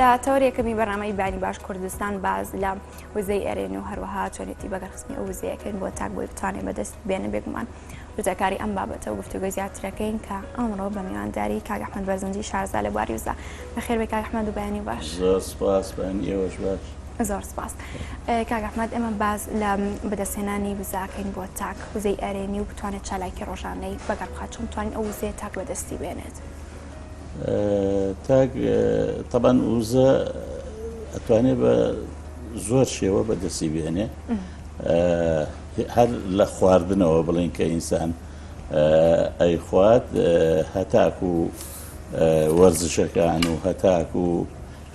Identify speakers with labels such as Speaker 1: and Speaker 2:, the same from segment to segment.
Speaker 1: لە تەوەری یەکەمی بەرنامەی بانی باش کوردستان باز لە وزەی ئەرێن و هەروەها چۆنێتی بەگەڕخستنی ئەو وزەیەکەین بۆ تاک بۆی بتوانێت بەدەست بێنە. بێگومان وردەکاری ئەم بابەتە و گفتوگۆی زیاترەکەین کە ئەمڕۆ بە میوانداری کاک ئەحمەد بەرزنجی شارەزا لە بواری وزە. بەخێربێی کاک ئەحمەد و بەیانی باش.
Speaker 2: زۆر سپاس، بەیانی ئێوەش باش.
Speaker 1: زۆر سپاس کاک ئەحمەد. ئێمە باس لە بەدەستهێنانی وزەکەین بۆ تاک، وزەی ئەرێنی و بتوانێت چالاکی ڕۆژانەی بەگەڕ بخات، چۆن بتوانین ئەو وزەیە تاک بەدەستی بێنێت؟
Speaker 2: تاک تەبەن وزە ئەتوانێت بە زۆر شێوە بەدەستی بێنێ، هەر لە خواردنەوە بڵین کە ئینسان ئەیخوات هەتاکو وەرزشەکان و هەتاکو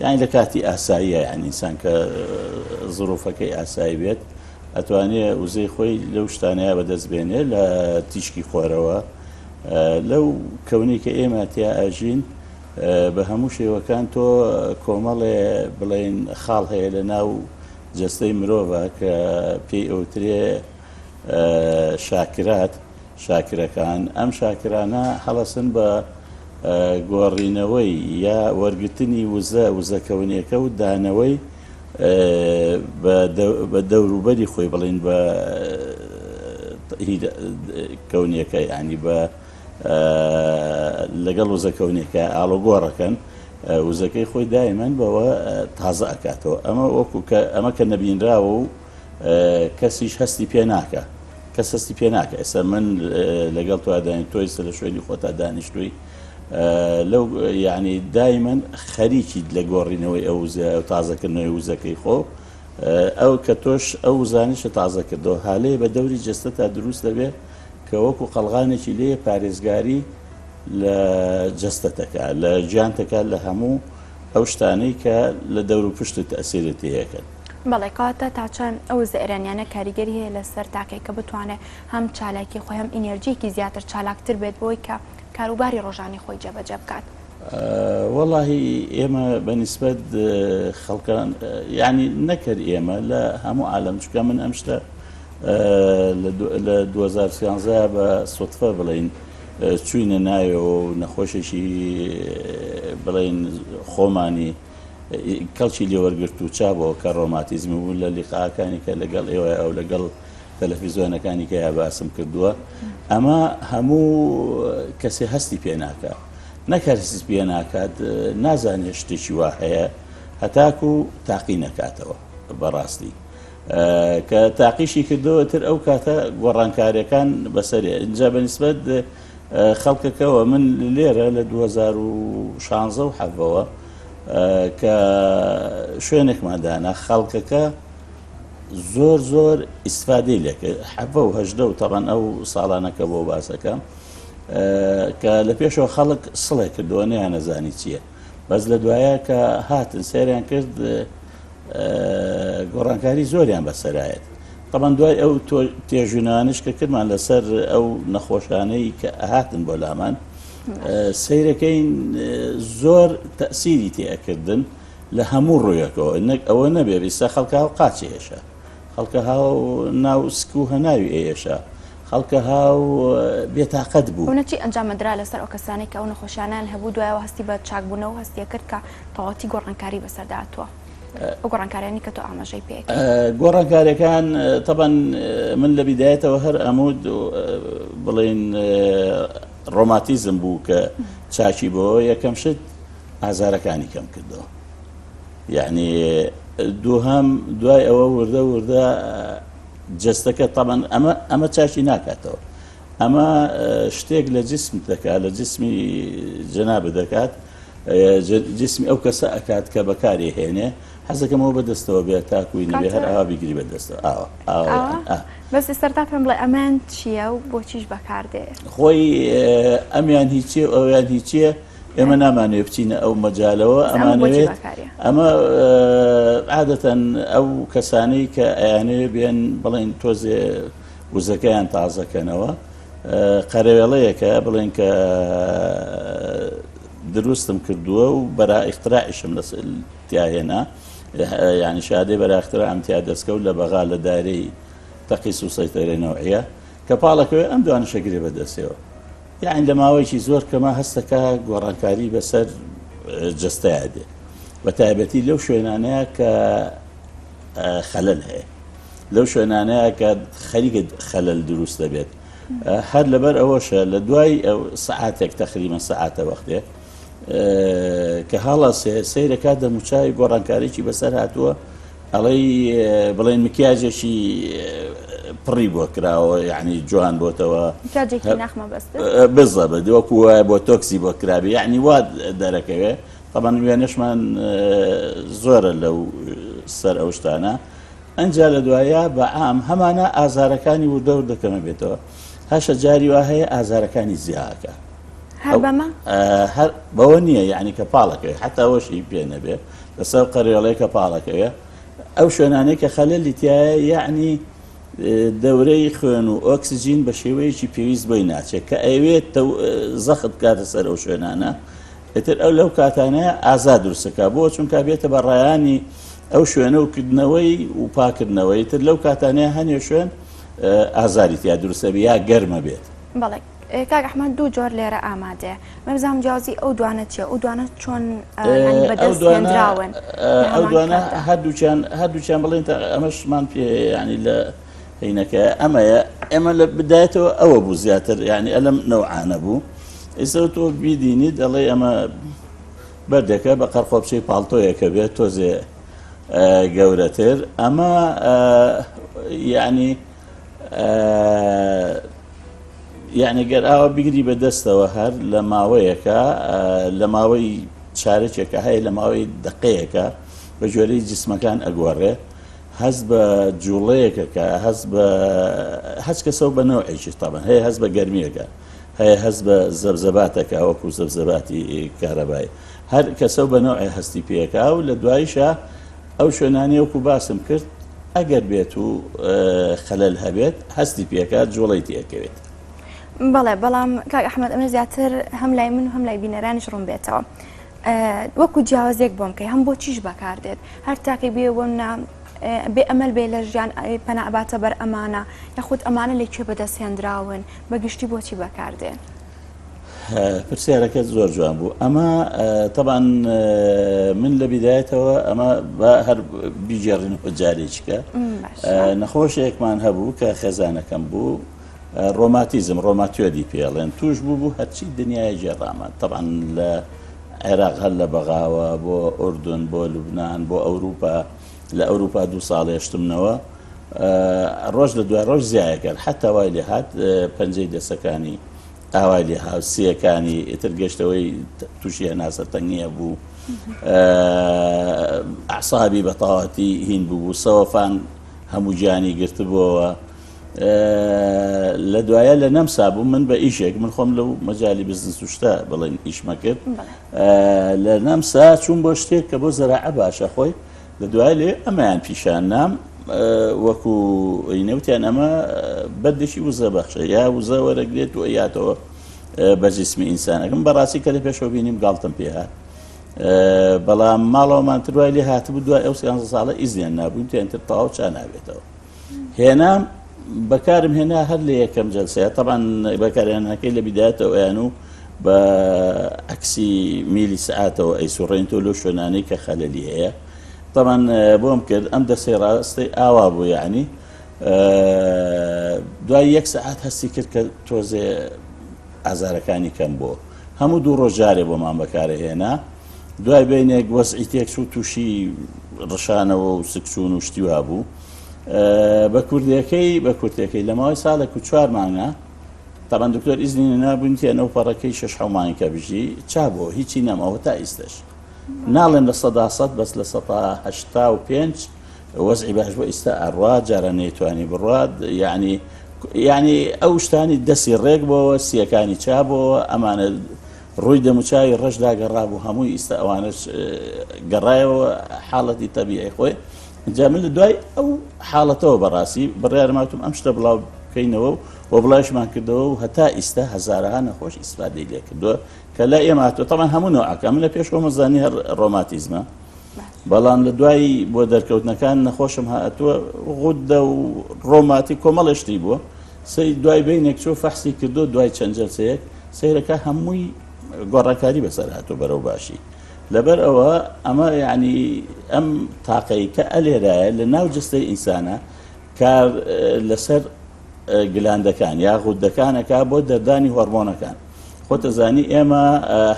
Speaker 2: یانی لە کاتی ئاساییە، یانی ئینسان کە زروفەکەی ئاسایی بێت ئەتوانێ وزەی خۆی لەو شتانەیە بەدەست بێنێ، لە تیشکی خۆرەوە، لەو کەونەی کە ئێمە تیا ئەژین بە هەموو شێوەکان. تۆ کۆمەڵێ بڵێن خاڵ هەیە لە ناو جەستەی مرۆڤە کە پێی ئەوترێ شاکرات، شاکرەکان. ئەم شاکرانە هەڵەسن بە گۆڕینەوەی یا وەرگرتنی وزە، وزە کەونیەکە و دانەوەی بە دەوروبەری خۆی، بڵین بە کەونیەکە، ینی بە لەگەڵ وزە کەونیەکە ئاڵۆگۆڕەکەن، وزەکەی خۆی دایمەن بەوە تازە ئەکاتەوە. ئەمە وەکو کە ئەمە کە نەبینراوە و کەسیش هەستی پێ ناکە، کەس هەستی پێ ناکە. ئێستا من لەگەڵ تۆ دانیشتووی، تۆ ئێستا لە شوێنی خۆتا دانیشتووی، لەو یعنی دایمەن خەریکیت لە گۆڕینەوەی ئەو وزە، تازەکردنەوەی وزەکەی خۆ. ئەو کە تۆش ئەو وزانیشە تازە کردەوە، هالەیە بە دەوری جەستەتا دروست دەبێت کە وەکو قەڵغانێکی لێ پارێزگاری لە جەستەتەکە، لە گیانتەکە، لە هەموو ئەو شتانەی کە لە دەور و پشتت تەئسیرت تێیەکەن.
Speaker 1: بەڵێ، کەواتە تا چەند ئەو وزە ئەرێنیانە کاریگەری هەیە لەسەر تاکێک کە بتوانێت هەم چالاکی خۆی هەم ئینێرجیەکی زیاتر چالاکتر بێت بۆی کە کاروباری ڕۆژانەی خۆی جێبەجێ بکات؟
Speaker 2: وەڵاهی ئێمە بە نیسبەت خەڵکان، یانی نەکەر ئێمە، لە هەموو عالەم، چونکە من ئەم شتە لە 2013 بە سوتفە بڵین چوینە ناوێەوە و نەخۆشێکی بڵین خۆمانی کەڵکی لێوەرگرت و چابەوە کە ڕۆماتیزمی بوو، لە لیقاکانی کە لەگەڵ ئێوە ئەو لەگەڵ تەلەفیزیۆنەکانی کە یا باسم کردووە. ئەمە هەموو کەسێ هەستی پێ ناکات، نەک هەر هەستی پێ ناکات، نازانێت شتێکی وا هەیە هەتاکو تاقی نەکاتەوە. بەڕاستی کە تاقیشی کردەوە تر ئەو کاتە گۆڕانکاریەکان بەسەرێ. اینجا بەنیسبەت خەڵکەکەوە من لێرە لە 2016 و حەڤەوە کە شوێنێکمان دانا، خەڵکەکە زۆر زۆر ئیسفادەی لێکرد. حەڤە و هەژدە و تەبەن ئەو ساڵانە کە بۆ باسەکەم کە لە پێشەوە خەڵک سڵێ کردەوە، نیانەزانی چییە، بەس لە دوایە کە هاتن سەیریان کرد گۆڕانکاری زۆریان بەسەرایەت. تەبەن دوای ئەو تێژوینانش کە کردمان لەسەر ئەو نەخۆشانەی کە هاتن بۆ لامان، سەیرەکەین زۆر تەسیری تێئەکردن لە هەموو ڕوویەکەوە. نەک ئەوە نەبێ، ئیستا خەڵکە هاو قاچی هێشە، خەڵکە هاو ناو سک و هەناوی ئێشە، خەڵکە هاو بێتاقەت بوو.
Speaker 1: ئەونە چی ئەنجامەدرا لەسەر ئەو کەسانەی کە ئەو نەخۆشیانەیان هەبوو، دوایەوە هەستی بە چاکبوونەوە و هەستی کرد کە تەواوەتی گۆڕانکاری بەسەردا هاتووە، ئەو گۆڕانکاریانەی کە تۆ ئاماژەی پێ کرد؟
Speaker 2: گۆڕانکاریەکان تەبەن من لە بیدایەتەوە هەر ئەمود بڵین ڕۆماتیزم بوو کە چاکی بۆ یەکەم شت ئازارەکانی کەم کردەوە، یعنی دووهەم دوای ئەوە وردە وردە جەستەکە تەبەن ئەمە چاکی ناکاتەوە، ئەمە شتێک لە جسم دەکات، لە جسمی جەناب دەکات، جسمی ئەو کەسە ئەکات کە بەکاری هێنێ. حەزەکەمەوە بەدەستەوە بێت تاکوی نەبێ هەر ئاوا بیگری بەدەستەوە. ئاوا
Speaker 1: ئاوا. بەس سەرتا پێم بڵێ ئەمان چییە و بۆچیش بەکاردێ؟
Speaker 2: خۆی ئەمیان هیچیە و ئەویان هیچیە، ئێمە نامانەوێت بچینە ئەو مەجالەوە. ئەمانەوێت ئەمە عادەتەن ئەو کەسانەی کە ئەیانەوێ بێن بڵێن تۆزێ وزەکەیان تازەکەنەوە، قەرەوێڵەیەکە بڵێن کە دروستم کردووە و بەرا ئیختراعیشم لە تیاهێنا، یعنی شادەی بەرا ئیختراعم تیا دەستکەوت لە بەغا لە دایرەی تەقیس و سەیتەرەی نەوعیە کە پاڵەکەوێ ئەم دوانەشە گرێ بەدەستەوە. یعنی لە ماوەیەکی زۆر کەمە هەستەکە گۆڕانکاری بەسەر جەستەیا دێ. بە تایبەتی لەو شوێنانەیە کە خەلەل هەیە لەو شوێنانەیە کە خەریکە خەلەل دروست دەبێت هەر لەبەر ئەوەشە لە دوای ئەو سەعاتێک تەقریبەن سەعاتە وەختێ کە هەڵەسێ سەیرەکات دەموچاوی گۆڕانکاریی بەسەر هاتووە ئەڵێی بڵێن مکیاجێکی پڕی بۆ کراوە یعنی جوان بۆتەوە
Speaker 1: مکیاجێکی ناخ مەبەست
Speaker 2: بزەبت وەکو وایە بۆ تۆکسی بۆ کرابی یعنی وا دەرەکەوێ طبعا وێنەشمان زۆرە لەو سەر ئەو شتانە ئەنجا لە دوایە بە عام هەمانە ئازارەکانی وردە وردە کەمە بێتەوە هەشە جاری وا هەیە ئازارەکانی زیاکە
Speaker 1: هەر بەمە
Speaker 2: هەر بەوە نییە یعنی کە پاڵەکەی حتا ئەوەشی پێ نەبێ لەسەر قەرێڵێ کە پاڵەکەوێ ئەو شوێنانەی کە خەلەلی تایە یعنی دەورەی خوێن و ئۆکسجین بە شێوەیەکی پێویست بۆی ناچێت کە ئەوێت زەخت بکاتە سەر ئەو شوێنانە ئیتر ئەو لەو کاتانەیە ئازار دروستەکە بۆ چونکە بێتە بە ڕایانی ئەو شوێنە و کردنەوەی و پاکردنەوەی تر لەو کاتانەیە هەنێ شوێن ئازاری تیا دروستە یا گەرمە بێت.
Speaker 1: بەڵێ کاک ئەحمەد دوو جۆر لێرە ئامادەیە من بزانم جیاوازی ئەو دوانە چیە ئەو دوانە چۆن یانی بەدەست هێنراون
Speaker 2: ئەو دوانە هەردووکیان هەردووکیان بڵێن تا ئەمەشمان پێ ینی لە هینەکە ئەمەیە ئێمە لە بدایەتەوە ئەوە بوو زیاتر یعنی ئەلم نەوعانە بوو ئێستا تۆ بیدینیت ئەڵێ ئەمە بەردێکە بە قەرقۆپچەی پاڵتۆیەکە بێت تۆزێ گەورەتر ئەمە یعنی یعنی گەر ئاوا بگری بە دەستەوە هەر لە ماوەیەکە لە ماوەی چارەکێکە هەیە لە ماوەی دقەیەکە بە جۆرەی جسمەکان ئەگۆڕێ هەست بە جوڵەیەکەکە هەست بە هەچ کەسەوە بە نەوعێکی تاڵن هەیە هەست بە گەرمیەکە هەیە هەست بە زەبزەباتەکە وەکو زەبزەباتی کارەبای هەر کەسەو بە نەوعێ هەستی پێکا و لە دوایشا ئەو شوێنانەی وەکو باسم کرد ئەگەر بێت و خەلەل هەبێت هەستی پێکات جوڵەی تێکەوێت.
Speaker 1: بەڵێ بەڵام کاک ئەحمەد ئەمە زیاتر هەم لای من و هەم لای بینەرانیش ڕوون بێتەوە وەکو جیاوازێک بۆم کەی هەم بۆ چیش بەکاردێت هەر تاکێک بێ بۆ نا بێ ئەمەل بێ لە ژیان پەنا ئەباتە بەر ئەمانە یاخود ئەمانە لە کوێ بەدەست هێنراون بە گشتی بۆچی بەکاردێن؟
Speaker 2: پرسیارەکەت زۆر جوان بوو ئەمە تەبان من لە بیدایەتەوە ئەمە بە هەر بیگێڕینەوە جارێکیکە نەخۆشێکمان هەبوو کە خێزانەکەم بوو ڕۆماتیزم ڕۆماتیۆدی پێڵێن توش بوو بوو هەرچی دنیای گێڕامان تەبان لە عێراق هەر لە بەغاوە بۆ ئوردن بۆ لوبناان بۆ ئەوروپا لە ئەوروپا دو ساڵێشتمنەوە ڕۆژ لە دوای ڕۆژ زیایە کرد حتا وای لێ هات پەنجەی دەسەکانی ئاوای لێ هاو سیەکانی ئیتر گەشتەوەی تووشی هەناسە تەنگیە بوو ئەعسابی بەتەواتی هین بوو بوو سەوەفان هەموو گیانی گرتبووەوە لە دوایە لە نەمسا بوو من بە ئیشێک من خۆم لەو مەجای بزنس و شتە بڵێن ئیشمە کرد لە نەمسا چوون بۆ شتێک کە بۆ زەراعە باشە خۆی لە دوای لێ ئەمەیان پیشان نام وەکو نەوتیان ئەمە بەردێکی وزە بەخشە یا وزە وەرەگرێت و ئەیاتەوە بە جسمی ئینسانەکەم بەڕاستی کە لە پێشەوە بینیم گاڵتم پێ هات بەڵام ماڵەوەمان تروای لێ هاتبوو دوای ئەو سیانزە ساڵە ئیزنیان نابووین تێنتر تەواو چا نابێتەوە هێنام بەکارم هێنا هەر لە یەکەم جەلسەیە تەبان بەکارهێنانەکەی لە بیدایەتەوە ئەیان و بە عەکسی میلی سەعاتەوە ئەیسوڕێن تۆ لەو شوێنانەی کە خەلەلی هەیە تەبان بۆم کرد ئەم دەسەی ڕاستەی ئاوا بوو یعنی دوای یەک سەعات هەستی کرد کە تۆزێ ئازارەکانی کەم بۆ هەموو دوو ڕۆژ جارێ بۆمان بەکارە هێنا دوای بینێک وەزعی تێکچوو تووشی ڕشانەوە و سکچوون و شتی وا بوو بە کوردیەکەی بە کورتەکەی لە ماوەی ساڵێک و چوار مانگە تاان دکتۆر ئیزنی نابوون تێنەوە پەڕەکەی شش حەو مانگەکە بژی چا بۆ هیچی نەماوە تا ئیستش ناڵێم 100% بەس 85% وەزعی باش بۆ ئیستا ئەڕوا جاران نەیتوانی بڕوات یعنی یعنی ئەو شتانی دەستی ڕێک بۆەوە سیەکانی چابەوە ئەمانە ڕووی دەموچاوی ڕەش داگەڕابوو هەمووی ئیستا ئەوانەش گەڕایەوە حاڵەتی تەبیعی خۆی جا من لە دوای ئەو حاڵەتەوە بەڕاستی بڕیارماتم ئەم شتە بڵاو بکەینەوە و بڵاویشمان کردەوە و هەتا ئیستا هەزارەها نەخۆش ئیسفادەی لێ کردووە کە لای ئێمە هاتووە تەمان هەموو نەوعەکە من لە پێش خۆمە زانی هەر ڕۆماتیزمە بەڵام لە دوای بۆ دەرکەوتنەکان نەخۆشم هاتووە غودە و ڕۆماتی کۆمەڵێ شتی بووە سەی دوای بینێک چۆ فەحسی کردو دوای چەند جەلسەیەک سەیرەکە هەمووی گۆڕانکاری بەسەر هاتووە بەرەو باشی. لەبەر ئەوە ئەمە یعنی ئەم تاقەی کە ئەلێرایە لە ناو جستەی ئینسانە کار لەسەر گلاندەکان یا غودەکانەکە بۆ دەردانی هۆرمۆنەکان. خۆتەزانی ئێمە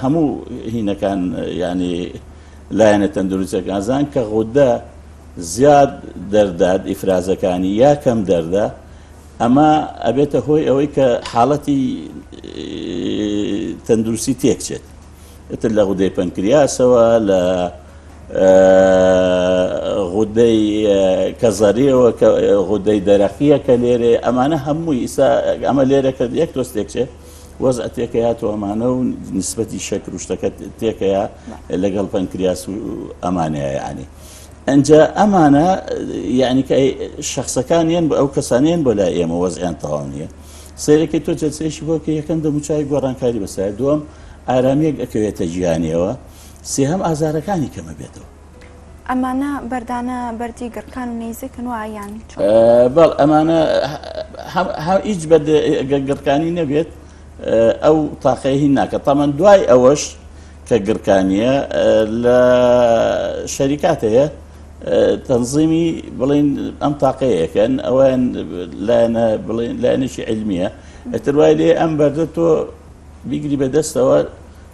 Speaker 2: هەموو هینەکان یعنی لایەنە تەندروستەکان زان کە غودە زیاد دەردات ئیفرازەکانی یا کەم دەردە ئەمە ئەبێتە هۆی ئەوەی کە حاڵەتی تەندروستی تێکچێت ئیتر لە غودەی پەنکریاسەوە لە غودەی کەزەریەوە کە غودەی دەرەقیە کە لێرێ ئەمانە هەمووی ئیسا ئەمە لێرە کە یەک تۆز تێکچێت وەزع تێکەیات و ئەمانە و نسبەتی شەکر و شتەکە تێکەیە لەگەڵ پەنکریاس و ئەمانەیە یعنی ئەنجا ئەمانە یعنی کە شخصەکان یەن بۆ ئەو کەسانیان بۆ لای ئێمە وەزعیان تەواو نییە سەیرەکەی تۆ جەلسەیەکی بۆ کە یەکەم دەموچاوی گۆڕانکاری بەسەر دووەم ئارامیەک ئەکەوێتە گیانیەوە سێهەم ئازارەکانی کەمە بێتەوە.
Speaker 1: ئەمانە بەردانە بەردی گڕکان و نەیزەکن وایە یان چۆن؟
Speaker 2: بەڵ ئەمانە هیچ بەرد گڕکانی نەبێت ئەو تاقەیە هین ناکە تەمەن دوای ئەوەش کە گڕکانیە لە شەریکات هەیە تەنزیمی بڵین ئەم تاقەیەکەن ئەویان لایەنە بڵین لایەنێکی علمیە ئەتر وای لێ ئەم بەردە تۆ بیگری بەدەستەوە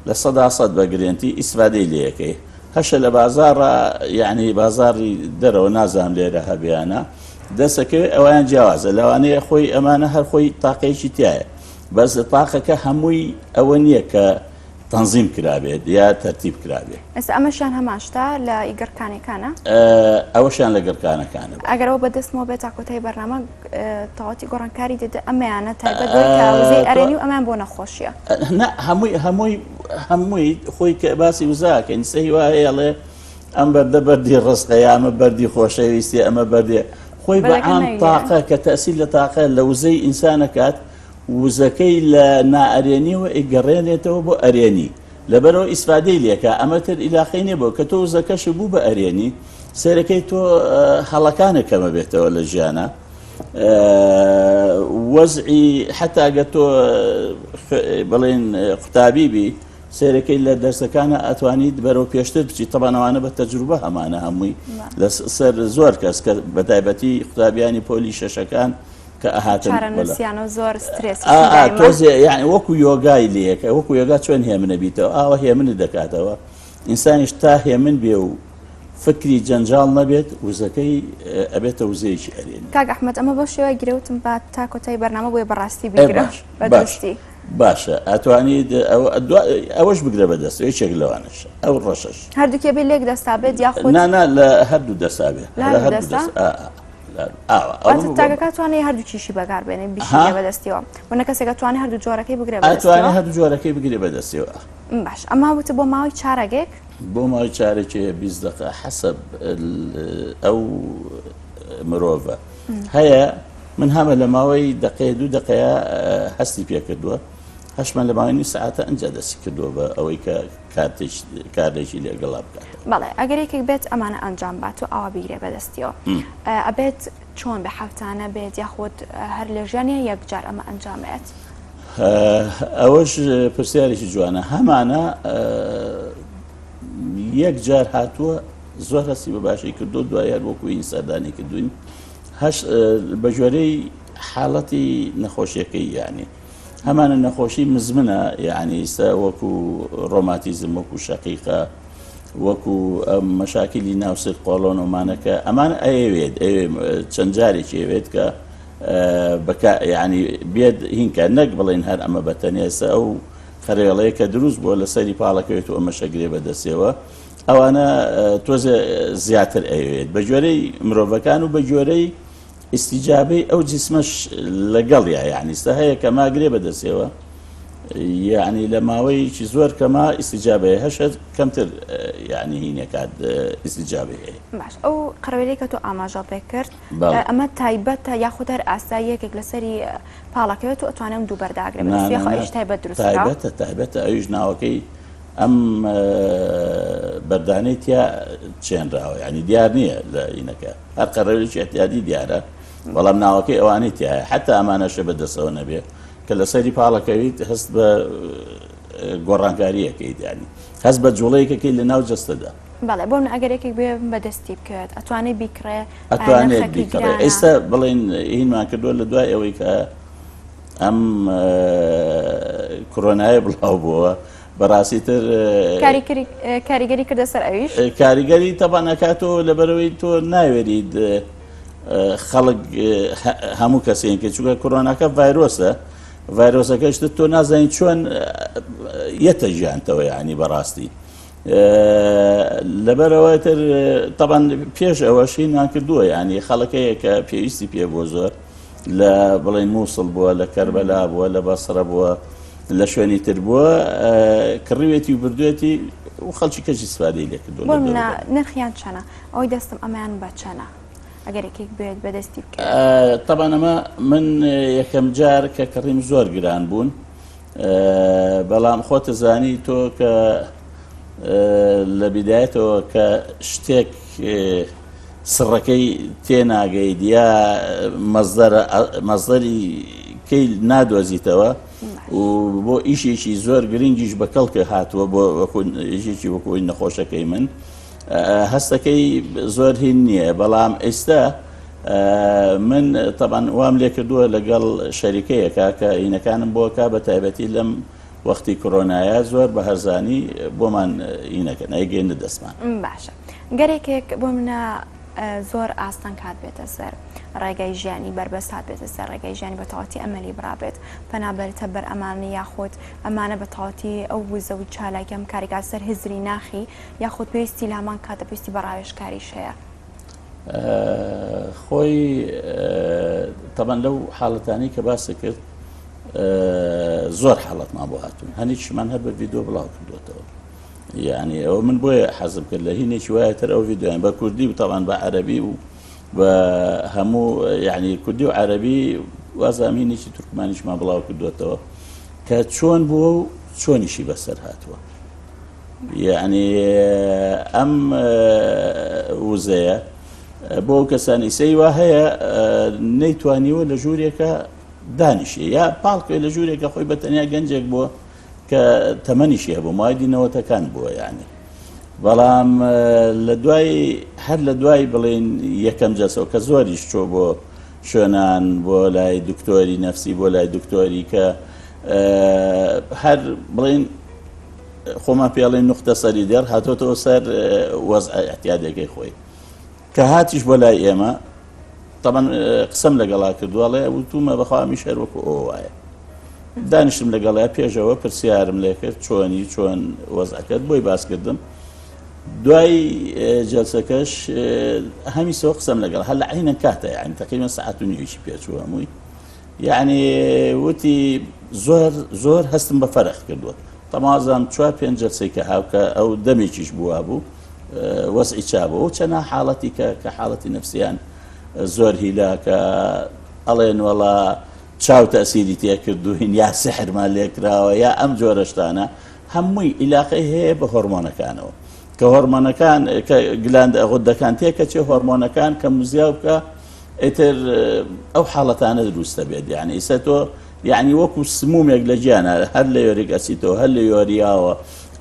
Speaker 2: 100% بە گرێنتی ئیسفادەی لەکەی هەشە لە بازاڕا یعنی بازاڕی دەرەوە نازانم لێرە هەبیانە دەسەکەوێت ئەویان جیاوازە لەوانەیە خۆی ئەمانە هەر خۆی تاقەیەکی تایە بەس تاقەکە هەمووی ئەوە نییە کە تەنزیم کرابێت یا تەرتیب کرابێت.
Speaker 1: ئێستا ئەمەشیان هەمان شتە لە ئی گڕکانەکانە؟
Speaker 2: ئەوەشیان لە گڕکانەکانە.
Speaker 1: ئەگەر ئەوە بەدەستمەوە بێت تا کۆتایی بەرنامە تەواوەتی گۆڕانکاری دێت ئەمەیانە تایبەت بەوەی کە وزەی ئەرێنی و ئەمەیان بۆ نەخۆشیە.
Speaker 2: نا هەمووی هەمووی هەمووی خۆی کە باسی وزاکەین سەی وا هەیە ئەڵێ ئەم بەردە بەردی ڕزقە یا ئەمە بەردی خۆشەویستی ئەمە بەردێ خۆی بە عام تاقە کە تەسیر لە تاقە لە وزەی ئینسانەکات وزەکەی لە نائەرێنیەوە ئەیگەڕێنێتەوە بۆ ئەرێنی لەبەرئەوە ئیسفادەی لێکا ئەمە تر ئیلاقەی نیە بۆ کە تۆ وزەکەشت بوو بە ئەرێنی سەیرەکەی تۆ هەڵەکانت کەمە بێتەوە لە ژیانە وەزعی حتا گە تۆ بڵێن قوتابی بی سەیرەکەی لە دەرسەکانە ئەتوانیت بەرەو پێشتر بچی تەبانەوانە بە تەجروبە هەمانە هەمووی لە سەر زۆر کەس کە بە تایبەتی قوتابیانی پۆلی شەشەکان کە ئەهاتن
Speaker 1: چارەنووسیان و زۆر سترێس ئا ئا
Speaker 2: تۆزێ یعنی وەکو یۆگای لەکە وەکو یۆگا چۆن هێمنە بیتەوە ئاوا هێمنت دەکاتەوە ئینسانیش تا هێمن بێ و فکری جەنجاڵ نەبێت وزەکەی ئەبێتە وزەیەکی ئەرێنی.
Speaker 1: کاک ئەحمەد ئەمە بەو شێوەیە گرەوتم با تا کۆتایی بەرنامە بۆیە بەڕاستی بیگرە
Speaker 2: باش
Speaker 1: بە
Speaker 2: باش
Speaker 1: دروستی.
Speaker 2: باشە ئەتوانیت ئەوەش بگرە بەدەست یەکێک لەوانەش ئەو ڕەشەش.
Speaker 1: هەردووکی ئەبێ لێک دەستا بێت یاخود؟
Speaker 2: نا نا لە هەردوو دەستا بێ
Speaker 1: لە هەردوو دەستا؟ واتە تاکەکە توانێ هەردووکیشی بەکار بێنێ بیشی بەدەستیەوە وەنە کەسێکە توانێ هەردوو جۆرەکەی بگرێ
Speaker 2: بەدەستیەوە هەردوو جۆرەکەی بگرێ بەدەستیەوە
Speaker 1: باش ئەمە وتە بۆ ماوەی چارەگێک
Speaker 2: بۆ ماوەی چارەکێ 20 دقە حەسەب ئەو مرۆڤە هەیە من هەمە لە ماوەی دقەیە دوو دقەیە هەستی پێکردووە هەشمان لە ماوەی نیو سەعاتە ئەنجا دەستی کردووە بە ئەوەی کە کارێکی لەگەڵا بکات.
Speaker 1: بەڵێ ئەگەر یەکێک بێت ئەمانە ئەنجام بات و ئاوا بیگرێ بەدەستیەوە ئەبێت چۆن بێ هەفتانە بێت یاخود هەر لە ژیانیا یەکجار ئەمە ئەنجام بێت؟
Speaker 2: ئەوەش پرسیارێکی جوانە هەمانە یەک جار هاتووە زۆر هەستی بە باشی کردو دوای هەر وەکو این سەردانی کردوین هەش بە گوێرەی حاڵەتی نەخۆشیەکەی یعنی هەمانە نەخۆشی مزمنە یعنی ئیستا وەکو ڕۆماتیزم وەکو شەقیقە وەکو مەشاکیلی ناوسک قۆڵۆن ومانەکە ئەمان ئەیەوێت ئەوێ چەند جارێکی ئەوێت کە بەکە یعنی بێت هینکە نەک بڵێن هەر ئەمە بە تەنێسە ئەو خەرێڵەیە کە دروست بووە لەسەری پاڵەکەوێت و ئەمە شەگرێ بەدەستەوە ئەوانە تۆزێ زیاتر ئەوێت بە گوێرەی مرۆڤەکان و بە گوێرەی ئیستیجابەی ئەو جیسمەش لەگەڵیا یانی سە هەیە کە ماگرێ بەدەستەوە یعنی لە ماوەیەکی زۆر کەما ئیستیجابەیە هەشت کەمتر یعنی هینەکات ئیستیجابەی هەیە.
Speaker 1: باش ئەو قەرەوێلەی کە تۆ ئاماژە پێ کرد ئەمە تایبەتە یاخود هەر ئاسایی یەکێک لەسەری پاڵەکەوێت و ئەتوانێ ئەم دوو بەرداگرێ بەدەست یاخۆ ئەویش تایبەت دروست کراوە؟
Speaker 2: تایبەتە تایبەتە ئەویش ناوەکەی ئەم بەردانەی تیا چێنراوە یعنی دیار نییە لە ئینەکە هەر قەرەوێکی ئەتیادی دیارە بەڵام ناوەکەی ئەوانەی تایە حتا ئەمانەشە بە دەسەوە نەبێ کە لەسەری پاڵەکەویت هەست بە. گۆڕانکاریەکەیت ینی هەست بە جوڵەیەکەکەی لە ناو جەستەدا.
Speaker 1: بەڵێ بۆ من ئەگەر یەکێک بێ بەدەستی بکەوێت ئەتوانێ بیکڕێ
Speaker 2: ئەتوانێت بیکڕێ ئێستا بڵێن هینمان کردووە لە دوای ئەوەی کە ئەم کۆرۆنایە بڵاو بووە بەڕاستی تر
Speaker 1: کاریگەری کردە سەر ئەویش
Speaker 2: کاریگەری تەبان ئەکاتەوە لەبەرەوەی تۆ ناوێریت خەڵک هەموو کەسێن کە چونکە کۆرۆناکە ڤایرۆسە ڤایرۆسەکەشت تۆ نازانین چۆن یەتە ژیانتەوە یعنی بەڕاستی لەبەرەوە تر تەبان پێش ئەوەش هینمان کردووە یعنی خەڵکەیە کە پێویستی پێ بۆ زۆر لە بڵێن مووسڵ بووە لە کەربەلا بووە لە بەسرە بووە لە شوێنی تر بووە کڕیوێتی و بردوێتی و خەڵکی کەشی سپادەی لێکردووە
Speaker 1: نرخیان چەنە ئەوەی دەستم ئەمەیان بە چەنە ئەگەر یەکێک بێت بەدەستی بکەوێت؟
Speaker 2: تەبان ئەمە من یەکەم جار کە کڕیم زۆر گران بوون بەڵام خۆتە زانی تۆ کە لە بیدایەتەوە کە شتێک سڕەکەی تێناگەیت یا مەزدەری کەی نادۆزیتەوە و بۆ ئیشێکی زۆر گرنگیش بە کەڵکە هاتووە بۆ ئیشێکی وەکوی نەخۆشەکەی من هەستەکەی زۆر هین نییە بەڵام ئێستا من تەبان وام لێ کردووە لەگەڵ شەریکەیەکە کە ئینەکانم بۆکە بە تایبەتی لەم وەختی کرۆنایە زۆر بە هەرزانی بۆمان ئینەکەن ئەیگەینە دەستمان.
Speaker 1: باشە گەرێکێک بۆ منە زۆر ئاستەنگ هات بێتە سەر ڕێگای ژیانی بەربەست هات بێتە سەر ڕێگای ژیانی بە تەواتی ئەمەلی بڕابێت پەنا بەرتە بەر ئەمانە یاخود ئەمانە بە تەواتی ئەو وزە و چالاکیەم کاریگات سەر هزری ناخی یاخود پێویستی لە هەمان کاتە پێویستی بە ڕاوێژکاریش هەیە؟
Speaker 2: خۆی تەبەن لەو حاڵەتانی کە باست کرد زۆر حاڵەتمان بۆ هاتوون هەنێکیشمان هەر بە ڤیددیو بڵاو کردوێتەوە یعنی ئەوە من بۆیە حەزم کرد لە هینێکی وایە تر ئەو ڤیددیویان بە کوردی و تاوان بە عەربی و بە هەموو یعنی کوردی و عەربی وازام هینێکی تورکمانیشمان بڵاو کردوێتەوە کە چۆن بووە و چۆنیشی بەسەر هاتووە یعنی ئەم وزەیە بۆ کەسانی سەی وا هەیە نەیتوانیوە لە ژوورێکە دانیشێ یا پاڵکێ لە ژوورێکە خۆی بە تەنیا گەنجێک بووە کە تەمەنیشی هەبوو مایدی نەوەتەکان بووە یعنی بەڵام لە دوای هەر لە دوای بڵین یەکەم جەسەوە کە زۆریش چۆ بۆ شوێنان بۆ لای دکتۆری نەفسی بۆ لای دکتۆری کە هەر بڵین خۆمان پێڵێن نوختە سەری دێڕ هاتۆتەوە سەر وەزع احتیادەکەی خۆی کە هاتیش بۆ لای ئێمە تەبەن قسەم لەگەڵا کردووە ئەڵێ وتومە بەخوا ئەمیش هەر وەکو ئەوە وایە دانیشتم لەگەڵیا پێشەوە پرسیارم لێ کرد چۆنی چۆن وەزعەکەت بۆی باس کردم دوای جلسەکەش هەمیسەوە قسەم لەگەڵ هەر لە عینە کاتە یعنی تقریبا سەعات و نیوێکی پێچوو هەمووی یعنی وتی زۆر زۆر هەستم بە فەرق کردووە تەمازام چوار پێنج جلسەی کە هاوکە ئەو دەمێکیش بووە بوو وەزعی چابوو ئەو چەنا حاڵەتی کە کە حاڵەتی نەفسیان زۆر هیلاکە ئەڵێن وەڵا چاو تەسیری تێکردوین یا سحرمان لێکراوە یا ئەم جۆرە شتانە هەمووی ئیلاقەی هەیە بە هۆرمۆنەکانەوە کە هۆرمۆنەکان کە gland غودەکان تێکەچێ هۆرمۆنەکان کە مزیاو بکە ئیتر ئەو حاڵەتانە دروستە بێت یعنی ئیسە تۆ یعنی وەکو سمومێک لە گیانە هەر لە uric acid ەوە هەر لە یۆریاوە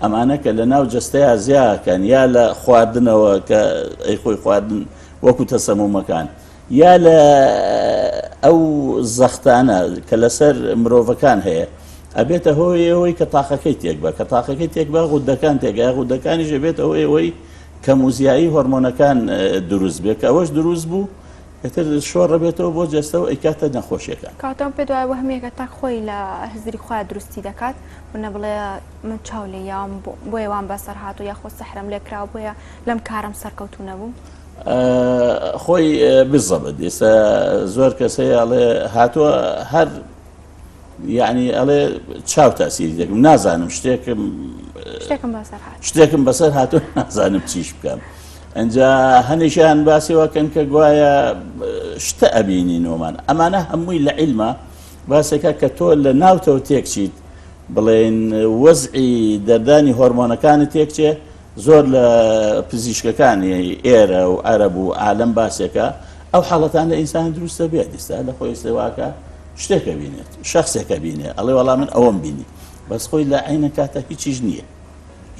Speaker 2: ئەمانە کە لە ناو جەستەیا زیاکەن یا لە خواردنەوە کە ئەی خۆی خواردن وەکو تەسەمومەکان یا لە ئەو زەختانە کە لەسەر مرۆڤەکان هەیە ئەبێتە هۆی ئەوەی کە تاقەکەی تێک بە کە تاقەکەی تێک بە غودەکان تێک غودەکانیش ئەبێتە هۆی ئەوەی کەم و زیایی هۆرمۆنەکان دروست بێت کە ئەوەش دروست بوو ئیتر شۆڕەبێتەوە بۆ جەستە و ئەیکاتە نەخۆشیەکان.
Speaker 1: کەواتە ئەم پێت وایە وەهمیەکە تاک خۆی لە هزری خۆیا دروستی دەکات و نە بڵێ من چاو لێ یاوم بۆیە وام بەسەر هاتوو یاخۆ سەحرم لێ کراوە بۆیە لەم کارەم سەرکەوتوو نەبووم؟
Speaker 2: خۆی بزەبت ئێستا زۆر کەس هەیە ئەڵێ هاتووە هەر یعنی ئەڵێ چاو تاسیری دەکەم نازانم شتێکم
Speaker 1: شتێکم بەسەر هات
Speaker 2: شتێکم بەسەر هاتوو نازانم چیش بکەم ئەجا هەنێکیان باسی واکەن کە گوایە شتە ئەبینینەوەمان ئەمانە هەمووی لە عیلمە باسێکە کە تۆ لە ناوتەوە تێکچیت بڵێن وەزعی دەردانی هۆرمۆنەکانی تێکچێ زۆر لە پزیشکەکانی ئێرە و عەرەب و عالەم باسێکە ئەو حاڵەتان لە ئینسان دروستە بێت ئێستا لە خۆی سێواکە شتێکە بینێت شخصێکە بینێ ئەڵێ وەڵا من ئەوەم بینی. بەس خۆی لە عینە کاتە هیچیش نییە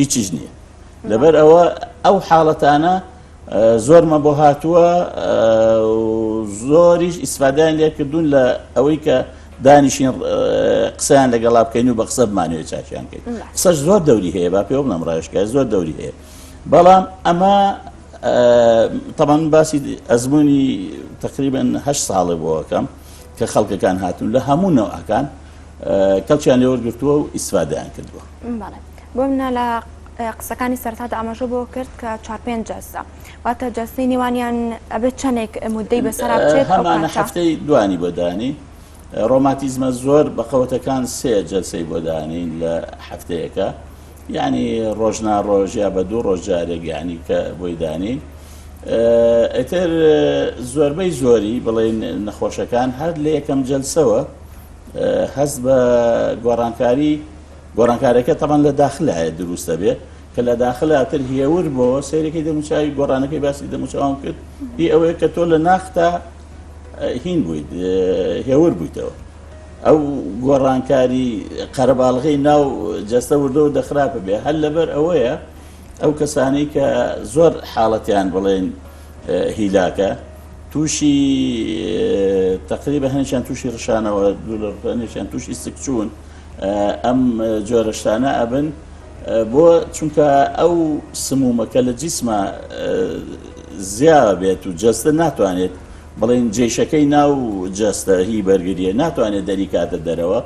Speaker 2: هیچیش نییە لەبەر ئەوە ئەو حاڵەتانە زۆرمە بۆ هاتووە زۆریش ئیسفادەیان لێکردوون لە ئەوەی کە دانیشین قسەیان لەگەڵا بکەین و بە قسە بمانەوێت چاکیان کەین قسەش زۆر دەوری هەیە با پێوە بڵێم ڕاوێژکار زۆر دەوری هەیە بەڵام ئەمە تەمان باسی ئەزمموی تقریبن هە ساڵێ بۆەکەم کە خەڵکەکان هاتوون لە هەموو نەوەکان کەڵکیان لێوەرگرتووە و ئیسفادەیان کردووە.
Speaker 1: بەڵێ بۆ منە لە قسەکانی سەرتادا ئاماژە بۆ کرد کە چوار پێنج جەستە واتە جەستەی نێوانیان ئەبێت چەندێک مدەی بەسەرا بچێت ئەو
Speaker 2: هەمانە
Speaker 1: کاتە؟
Speaker 2: هەفتەی دوانی بۆ دانین ڕۆماتیزمە زۆر بەقەوەتەکان سێ جەلسەی بۆ دانین لە هەفتەیەکە یعنی ڕۆژ نا ڕۆژ یا بە دوو ڕۆژ جارێک یعنی کە بۆی دانین ئیتر زۆربەی زۆری بڵێن نەخۆشەکان هەر لە یەکەم جەلسەوە هەست بە گۆڕانکاری گۆڕانکاریەکە تەبعەن لە داخلایە دروست دەبێ کە لە داخلا تر هێور بۆ سەیرەکەی دەموچاوی گۆڕانەکەی باسی دەموچاوم کرد هی ئەوەیە کە تۆ لە ناختا هین بوویت هێور بوویتەوە ئەو گۆڕانکاری قەرەباڵغی ناو جەستە وردەوە دەخراپە بێ هەر لەبەر ئەوەیە ئەو کەسانەی کە زۆر حاڵەتیان بڵێن هیلاکە تووشی تقریبا هەنێکیان تووشی ڕشانەوە دوو لە هەنێکیان تووشی سکچوون ئەم جۆرە شتانە ئەبن بۆ چونکە ئەو سمومەکە لە جیسمە زیا بێت و جەستە ناتوانێت بڵێن جێشەکەی ناو جەستە هی بەرگریە ناتوانێت دەریکاتە دەرەوە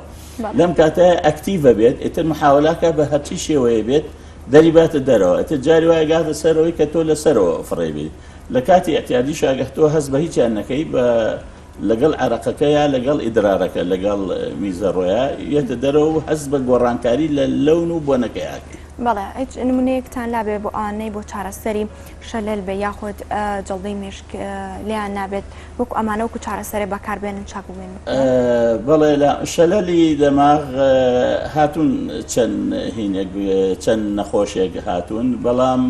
Speaker 2: لەم کاتە ئەکتیڤە بێت ئیتر محاولاکە بە هەرچی شێوەیە بێت دەریباتە دەرەوە ئیتر جاری وایە گاتە سەرەوەی کە تۆ لە سەرەوە فڕێ بیت لە کاتی ئیعتیادیشا گەر تۆ هەست بە هیچیان نەکەی بە لەگەڵ عەرەقەکە یا لەگەڵ ئیدرارەکە لەگەڵ میزەڕۆیا یەتە دەرەوە و هەست بە گۆڕانکاری لە لەون و بۆنەکەی ئەکەی.
Speaker 1: بەڵێ هیچ نمونەیەکتان لابێ بۆ ئەوانەی بۆ چارەسەری شەلەل بێ یاخود جەڵدەی مێشک لێیان نابێت وەکو ئەمانە وەکو چارەسەرێ بەکار بێنن چاک ببێن؟
Speaker 2: بەڵێ لە شەلەلی دەماغ هاتوون چەند هینێک چەند نەخۆشێک هاتوون بەڵام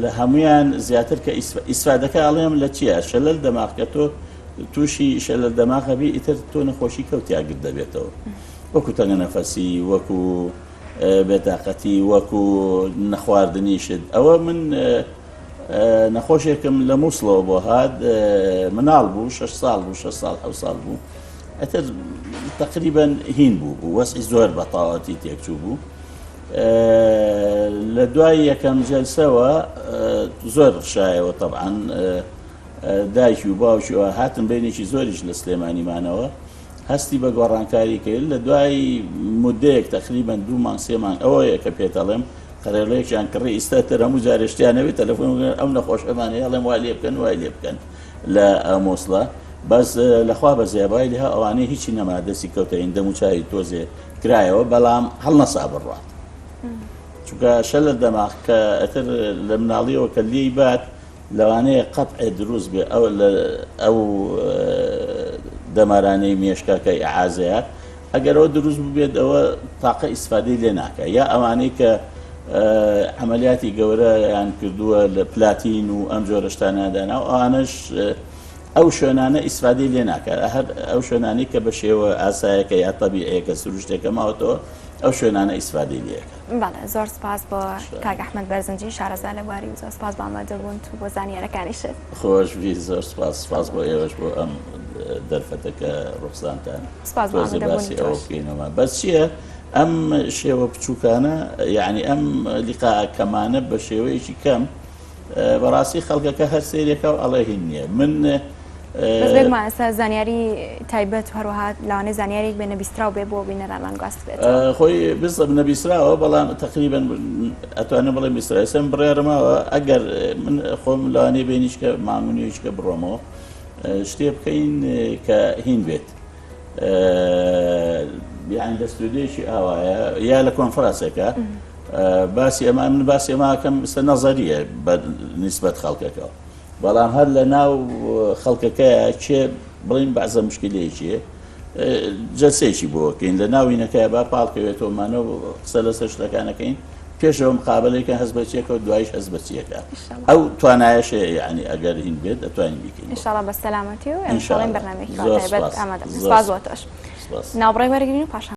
Speaker 2: لە هەمویان زیاتر کە ئیسفادەکە ئەڵێم لە چییە شەلەل دەماغ کە تۆ تووشی شەلەل دەماغ هەبی ئیتر تۆ نەخۆشی کەوتیا گرت دەبێتەوە وەکو تەنگە نەفەسی وەکو بێتاقەتی وەکو نەخواردنی شت ئەوە من نەخۆشێکم لە مووسڵەوە بۆ هات مناڵ بوو شش ساڵ بوو شش ساڵ حەوت ساڵ بوو ئەتر تقریبا هین بوو بوو وەزعی زۆر بە تەواوەتی تێکچوو بوو لە دوای یەکەم جەلسەوە زۆر ڕشایەوە تەبعەن دایکی و باوکیەوە هاتن بینێکی زۆریش لە سلێمانی مانەوە هەستی بە گۆڕانکاری کرد لە دوای مدەیەک تقریبا دوو مانگ سێ مانگ ئەوەیە کە پێتەڵێم قەرێڵەیەکیان کڕی ئیستا تر هەموو جارێ شتیان هەبێ تەلەفۆن بکەن ئەم نەخۆشەمان هەیە ئەڵێم وای لێ بکەن وای لێ بکەن لە مۆسڵە بەس لەخوا بەزیابای لێ ئەوانەی هیچی نەما دەستی کەوتە هین دەم و چاوی تۆزێ کرایەوە بەڵام هەڵنەسا بڕوات چونکە شەلە دەماغ کە ئەتر لە مناڵیەوە کە لێی بات لەوانەیە قەتعێ دروست بێ ئەو لە ئەو دەمارانەی مێشکە کە ئیعازەیە ئەگەر ئەوە دروست ببێت ئەوە تاقە ئیسفادەی لێ ناکە یا ئەوانەی کە عملیاتی گەورەیان کردووە لە پلاتین و ئەم جۆرە شتانیان دانا و ئەوانەش ئەو شوێنانە ئیسفادەی لێ ناکات هەر ئەو شوێنانەی کە بە شێوە ئاسایەکە یا تەبیعەکە سروشتێکە ماوەتەوە ئەو شوێنانە ئیسفادەی لێکە.
Speaker 1: بەڵێ زۆر سپاس بۆ کاک ئەحمەد بەرزنجی شارەزا لە بواری وزە سپاس بۆ ئامادەبوونت و بۆ زانیارەکانیشت.
Speaker 2: خۆش بی زۆر سپاس سپاس بۆ ئێوەش بۆ ئەم دەرفەتە کە ڕوخسانتان
Speaker 1: سپاس بۆ
Speaker 2: تۆزێ
Speaker 1: ئامادەبوونی
Speaker 2: باسی ئەوە
Speaker 1: تۆش.
Speaker 2: بکەینەوە بەس چییە ئەم شێوە بچووکانە یعنی ئەم لیقاء کەمانە بە شێوەیەکی کەم بەڕاستی خەڵکەکە هەر سەیرێکە و ئەڵێ هین نییە من
Speaker 1: بەس بێگومان ئێستا زانیاری تایبەت و هەروەها لەوانەیە زانیاریەک بێ نەبیستراو بێ بۆ بینەرانمان گواستبێتەوە.
Speaker 2: خۆی بزم نەبیستراوە بەڵام تقریبا ئەتوانم بڵێم بیسترا ئێستا من بڕیارم ماوە ئەگەر من خۆم لەوانەیە بینیشکە مانگ و نیویشکە بڕۆمەوە شتێ بکەین کە هین بێت یان لە ستۆدیۆیەکی ئاوایە یا لە کۆنفرانسێکە باسی ئەمە من باسی ئەمە ئەکەم ئێستا نەزەریە بە نیسبەت خەڵکەکەوە بەڵام هەر لە ناو خەڵکەکەیە کێ بڵین بەعزە مشکلەیەکی جەلسەیەکی بۆ کەین لە ناوینەکە با پاڵکەوێتەوەمانە و قسە لەسەر شتەکانەکەین پێشەوە مقابلەیەکە هەست بە چیەکە و دوایش هەست بە چیەکە ئەو توانایەشێ یعنی ئەگەر هین بێت ئەتوانین بیکەین
Speaker 1: ئینشاءاللە بە سەلامەتی و
Speaker 2: ئینشاءاللە
Speaker 1: بەرنامەیەکی
Speaker 2: زۆر
Speaker 1: تایبەت
Speaker 2: سپاس
Speaker 1: ئامادە
Speaker 2: زۆر
Speaker 1: سپاس بۆ تۆش
Speaker 2: سپاس
Speaker 1: ناوبڕێک وەرگرین و پاشان.